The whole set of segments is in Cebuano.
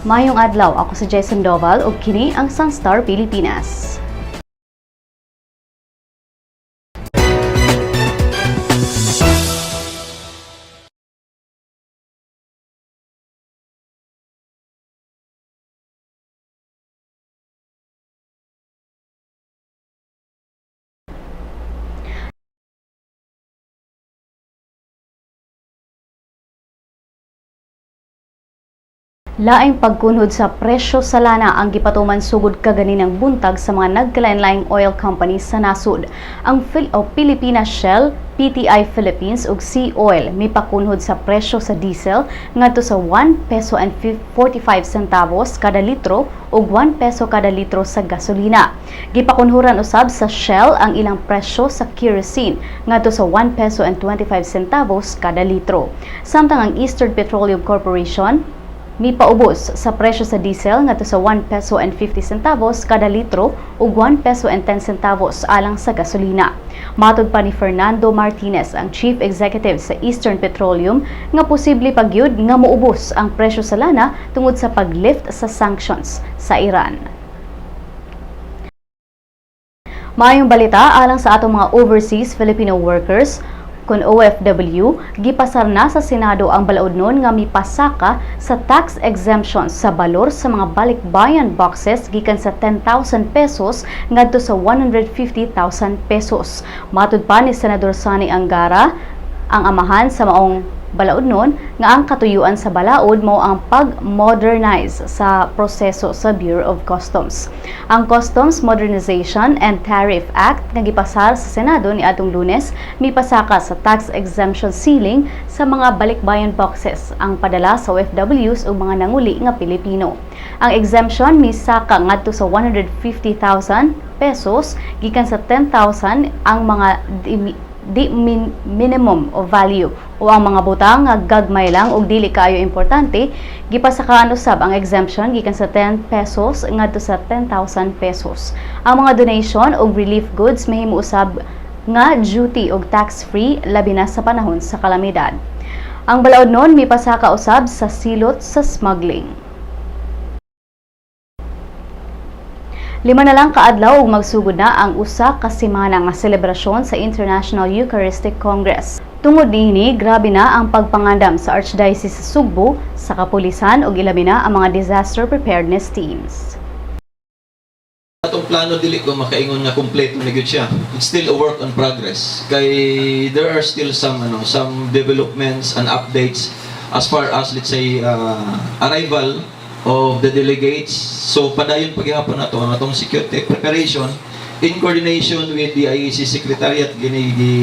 Maayong adlaw, ako si Jason Doval ug kini ang Sunstar Pilipinas. Laing pagkunhod sa presyo sa lana ang gipatuman sugod kaganinang buntag sa mga nagkalain-laing oil companies sa nasod. Ang o Pilipinas Shell, PTI Philippines ug Sea Oil mipakunhod sa presyo sa diesel ngadto sa 1 peso and 45 centavos kada litro ug 1 peso kada litro sa gasolina. Gipakunhuran usab sa Shell ang ilang presyo sa kerosene ngadto sa 1 peso and 25 centavos kada litro. Samtang ang Eastern Petroleum Corporation mipaubos sa presyo sa diesel ngadto sa 1 peso and 50 centavos kada litro ug 1 peso and 10 centavos alang sa gasolina. Matod pa ni Fernando Martinez, ang Chief Executive sa Eastern Petroleum, nga posible pagyud nga moubos ang presyo sa lana tungod sa paglift sa sanctions sa Iran. Maayong balita alang sa atong mga overseas Filipino workers kon OFW, gipasar na sa Senado ang balaod nun nga mipasaka sa tax exemption sa balor sa mga balikbayan boxes gikan sa 10,000 pesos ngadto sa 150,000 pesos. Matud pa ni Senador Sonny Angara, ang amahan sa maong balaod nun, nga ang katuyuan sa balaod mao ang pag-modernize sa proseso sa Bureau of Customs. Ang Customs Modernization and Tariff Act nga gipasar sa Senado ni atong Lunes mipasaka sa tax exemption ceiling sa mga balikbayan boxes ang padala sa OFWs ug mga nanguli nga Pilipino. Ang exemption misaka ngadto sa 150,000 pesos gikan sa 10,000 ang mga di minimum of value o ang mga butang nga gagmay lang og dili kaayo importante. Gipasakaan usab ang exemption gikan sa 10 pesos ngadto sa 10,000 pesos. Ang mga donation og relief goods mahimo usab nga duty og tax free, labi na sa panahon sa kalamidad. Ang balaod nun mipasaka usab sa silot sa smuggling. 5 na lang kaadlaw ug magsugod na ang usa ka semana nga selebrasyon sa International Eucharistic Congress. Tungod niini, grabe na ang pagpangandam sa Archdiocese sa Sugbo, sa kapulisan ug ilabi na ang mga disaster preparedness teams. Atong plano, dili ko makaingon nga kompleto na gyud siya. It's still a work on progress. Kay there are still some developments and updates as far as, let's say, arrival of the delegates. So padayon paghihapon nato ang atong security preparation in coordination with the IEC Secretariat gini gi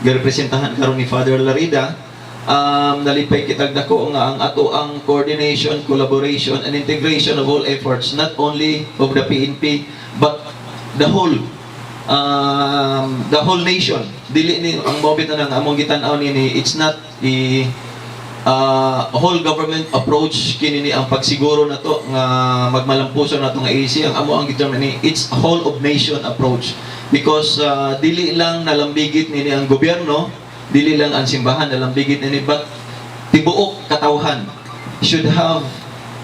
girepresentahan karon ni Father Larida. Nalipay kitag dako nga ang ato ang coordination, collaboration and integration of all efforts, not only of the PNP but the whole nation. Dili ni ang mobit na nang among gitan-aw nini, it's not a whole government approach kini ni ang pagsiguro nato nga magmalampuson nato nga AEC. Ang amo ang giterm ni, it's a whole of nation approach because dili lang nalambigit nini ang gobyerno, dili lang ang simbahan nalambigit nini, but tibuok katawhan should have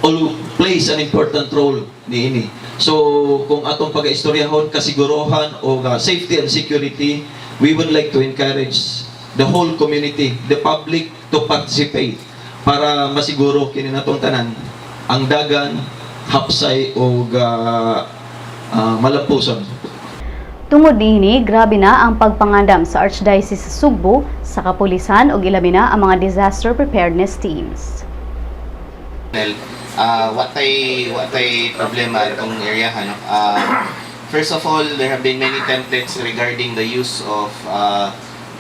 all plays an important role niini. So kung atong pag-istoryahon kasigurohan o safety and security, we would like to encourage the whole community, the public, to participate para masiguro kini natong tanan ang dagan, hapsay o malampuson. Tungod niini, grabe na ang pagpangandam sa Archdiocese sa Sugbo, sa kapulisan ug ilabi na ang mga disaster preparedness teams. Well, watay problema itong area, ano. First of all, there have been many templates regarding the use of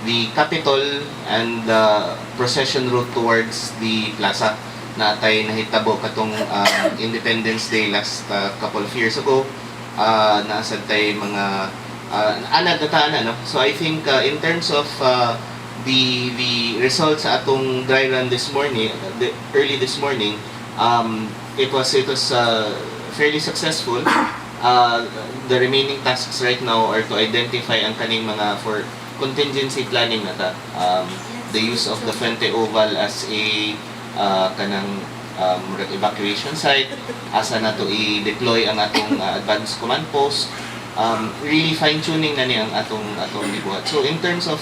the Capitol and the procession route towards the plaza na tay nahitabo katong Independence Day last couple of years ago. Naasad tay mga anad na ta no. So I think in terms of the results sa atong dry run this morning, early this morning, it was fairly successful. The remaining tasks right now are to identify ang kaning mga for contingency planning na ta. The use of the Fuente Oval as a kanang murag evacuation site, asa na to i-deploy ang atong advanced command post. Really fine tuning na ni ang atong gibuhat. So in terms of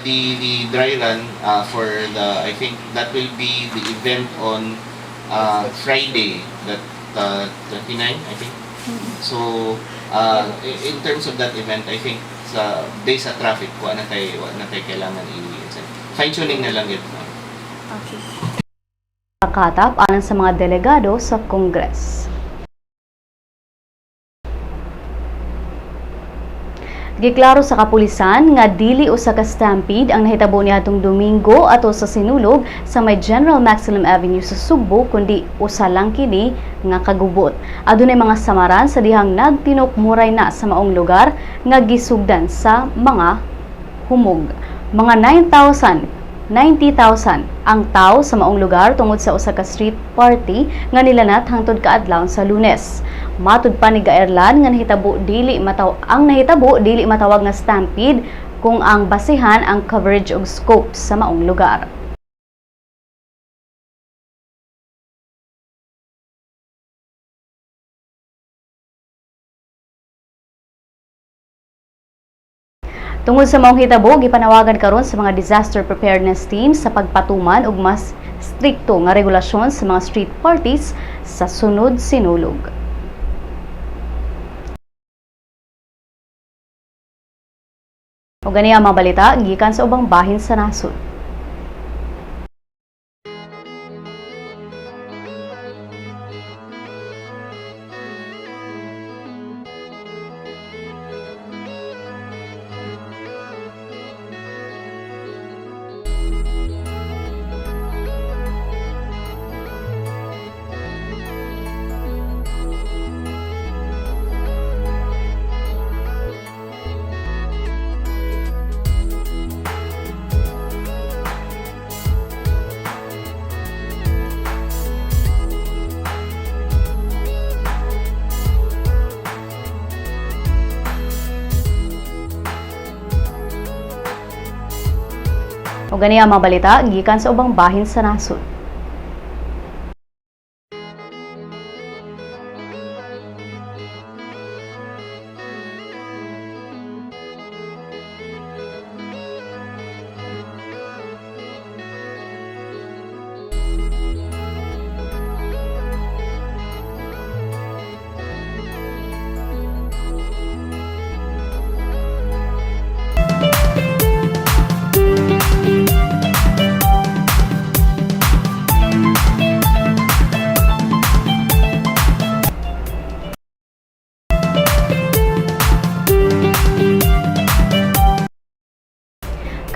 the dry run for the, I think that will be the event on Friday, that 29, I think. So in terms of that event, I think sa based sa traffic, wa na tay kailangan i fine tuning na lang yun. Okay. Katap alang sa mga delegado sa Congress. Giklaro sa kapulisan nga dili usa ka stampede ang nahitabo niadtong Domingo ato sa Sinulog sa may General Maxilom Avenue sa Sugbo, kundi usa lang kini nga kagubot. Adunay mga samaran sa dihang nagtinukmuray na sa maong lugar nga gisugdan sa mga humog. Mga 9,000 90,000 ang tao sa maong lugar tungod sa usa ka street party nga nilanat hangtod kaadlawon sa Lunes. Matud pa ni Gaerlan nga nahitabo dili mataw ang nahitabo dili matawag nga stampede kung ang basihan ang coverage ug scope sa maong lugar. Tungod sa maong hitabo, gipanawagan karon sa mga disaster preparedness team sa pagpatuman og mas strikto nga regulasyon sa mga street parties sa sunod Sinulog. Ug gani ang mga balita gikan sa ubang bahin sa nasod. Ug gani ang mga balita gikan sa ubang bahin sa nasod.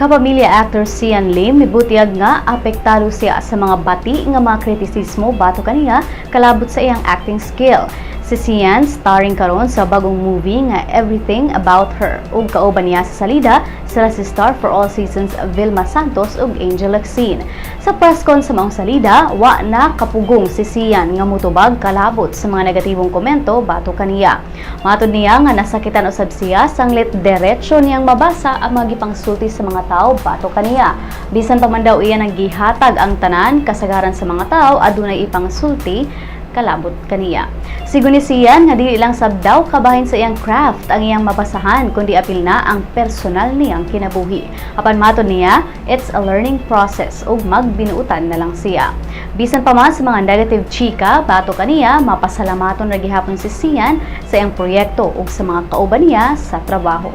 Kapamilya actor Xian Lim mibutiyag nga apektado siya sa mga bati nga mga kritisismo batok kaniya kalabot sa iyang acting skill. Si Xian starring karon sa bagong movie nga Everything About Her, ug kauban niya sa salida sila si star For All Seasons Vilma Santos ug Angel Locsin. Sa press con sa maong salida, wa na kapugong si Xian nga mutubag kalabot sa mga negatibong komento batok kaniya. Matod niya nga nasakitan usab siya sanglit diretso niyang mabasa ang mga gipangsulti sa mga tao batok kaniya. Bisan pa man daw iya nang gihatag ang tanan, kasagaran sa mga tao adunay ipangsulti kalabot kaniya. Sigon ni Xian nga dili lang sab daw kabahin sa iyang craft ang iyang mabasahan, kundi apil na ang personal niyang kinabuhi. Apan matod niya, it's a learning process ug magbinuutan na lang siya. Bisan pa man sa mga negative chika batok kaniya, mapasalamaton ra gihapon si Xian sa iyang proyekto ug sa mga kauban niya sa trabaho.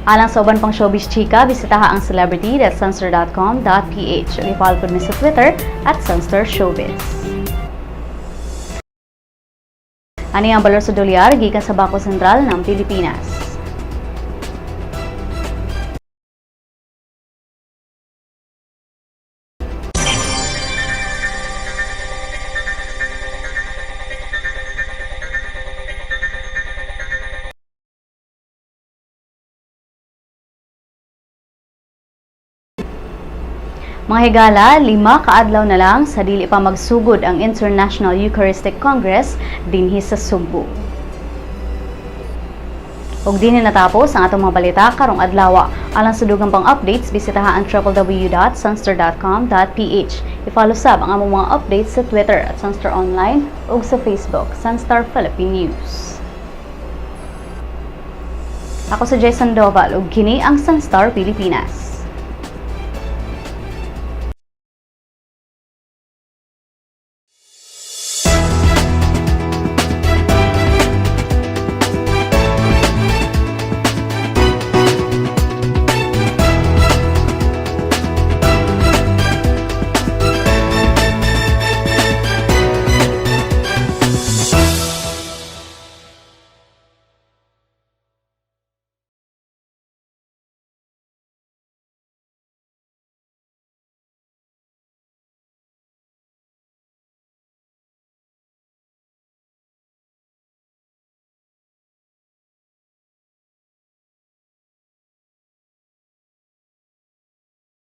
Alang sa uban pang showbiz chika, bisitaha ang celebrity.sunstar.com.ph ug i-follow pod mi sa Twitter @SunstarShowbiz. Ani ang balor sa dolyar gikan sa Bangko Sentral ng Pilipinas. Mga higala, 5 kaadlaw na lang sa dili pa magsugod ang International Eucharistic Congress dinhi sa Sugbo. Ug dinhi natapos ang atong mga balita karong adlaw. Alang sa dugang pang updates, bisitaha ang www.sunstar.com.ph. I-follow sab ang among mga updates sa Twitter @SunstarOnline ug sa Facebook, Sunstar Philippine News. Ako si Jason Doval ug kini ang Sunstar Pilipinas.